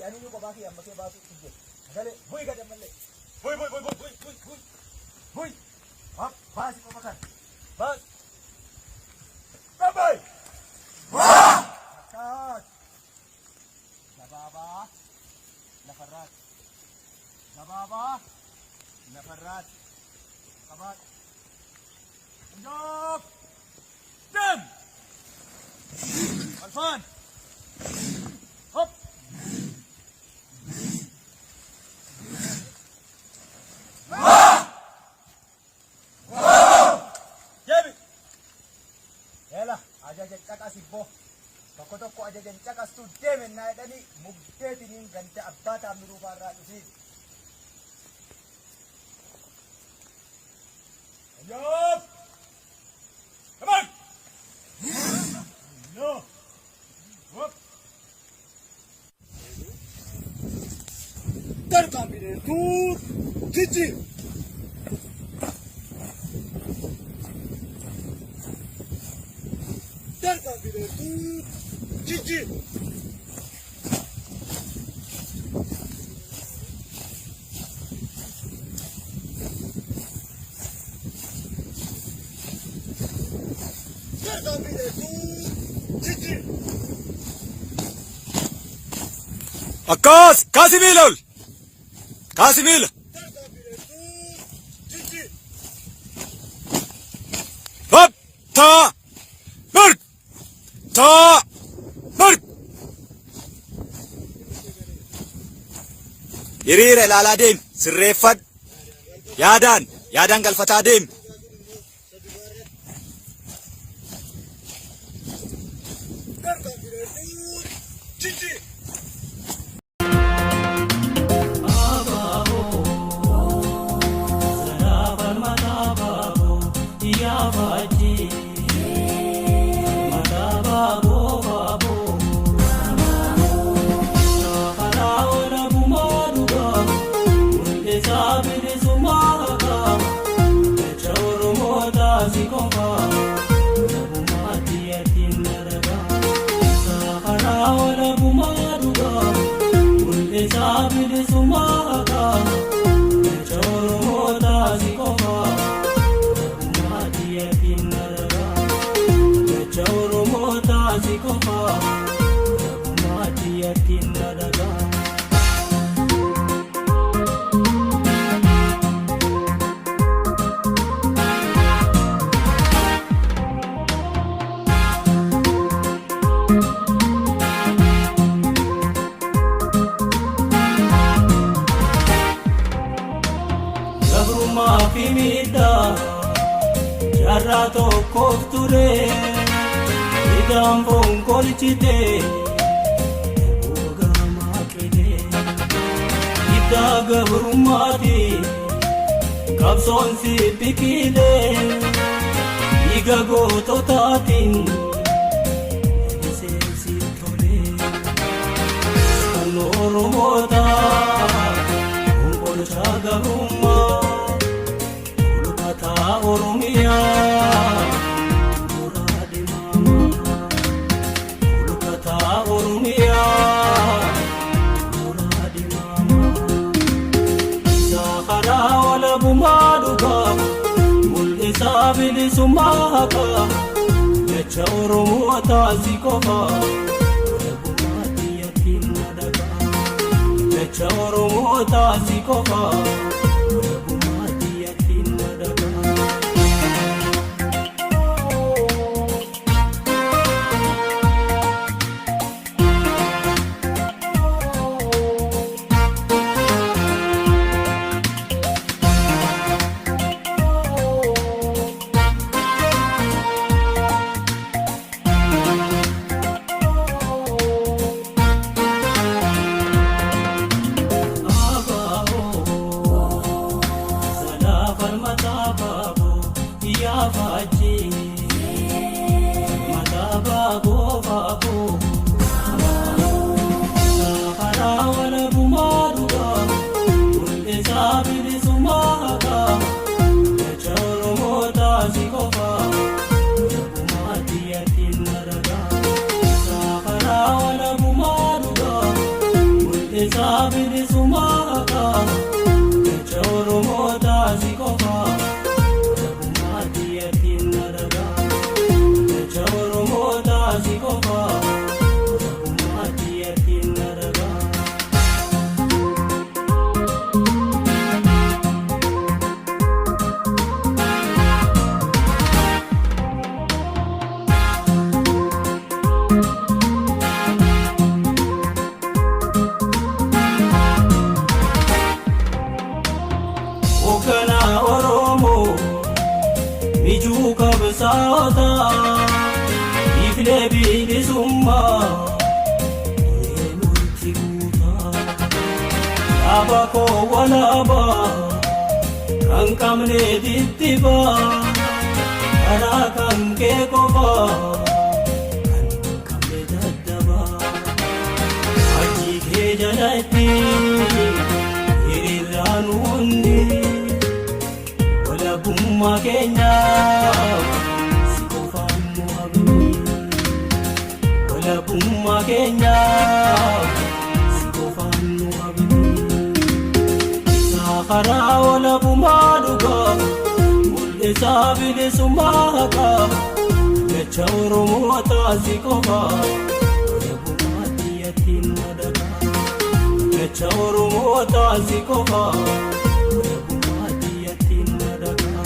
Ani kophaa kiyya amma kee baasuu hin jiru. Galee bu'i gad ammallee. Bu'i bu'i bu'i bu'i bu'i bu'i bu'i. Hop baasi qofa kana. Baasi. Babai. Akkas. Gabaabaa lafarraati. Gabaabaa lafarraati. Qabaadhu. Punjaab. Deem. Alfaan. Hop. Deebi. Yala ajaja caqasi boo. Tokko tokko ajajan caqastuu deeme naa jedhanii mugdeetiniin ganda abbaa taammiruu faarraa dhufiin. Punjaab. Come on. No. Hop. Tarkaanfii dheertuu jijjiir. Tarkaanfii dheertuu jijjiir. Tarkaanfii dheertuu jijjiir. Akkas kaasi miila ol. Kaasi miila. Tarkaanfii dheertuu jijjiir. Hop taa mirg taa mirg. Hiriira ilaalaa deemi sirreeffadhu. Yaadaan yaadaan galfataa deemi. Tarkaanfii dheertuu jijjiir. Gabrummaa fi miidhaa jaarraa tokkoof ture hidhaan foon kolchite gogamaa qile hidhaa gabrummaati qabsoon si biqile dhiiga goototaatiin lalisee si tole kan Oromootaa. Konkolchaa gabrummaa Olkataa Oromiyaa Mooraa Dimaamaa Olkataa Oromiyaa Mooraa Dimaamaa Isaa karaa walabummaa dhugaa Mul'isaa bilisummaa haqaa Jecha Oromoo taasi qofaa Walabummaa xiyyatiin na dhagaa Jecha Oromoo taasi qofaa Walabummaa xiyyatiin na dhagaa. Mul'isaa bilisummaa haqaa jecha Oromootaa si qofaa walabummaa biyyattiin na dhagaa jecha Oromootaa si qofaa walabummaa biyyattiin na dhagaa. Hoogganaa Oromoo mijuu qabsaa'otaa iflee bilisummaa duree murtii guutaa dhaaba koo walaabaa kan qabne dittibaa karaa kan kee qofaa kan qabne daddabaa achi kee jalatti hiriirraan hundi walabummaa keenya si qofaan nu abdi walabummaa keenya si qofaan nu abdi karaa walabummaa dhugaa mul'isaa bilisummaa haqaa jecha Oromootaa si qofaa walabummaa biyyattiin na dhagaa jecha Oromootaa si qofaa walabummaa biyyattiin na dhagaa.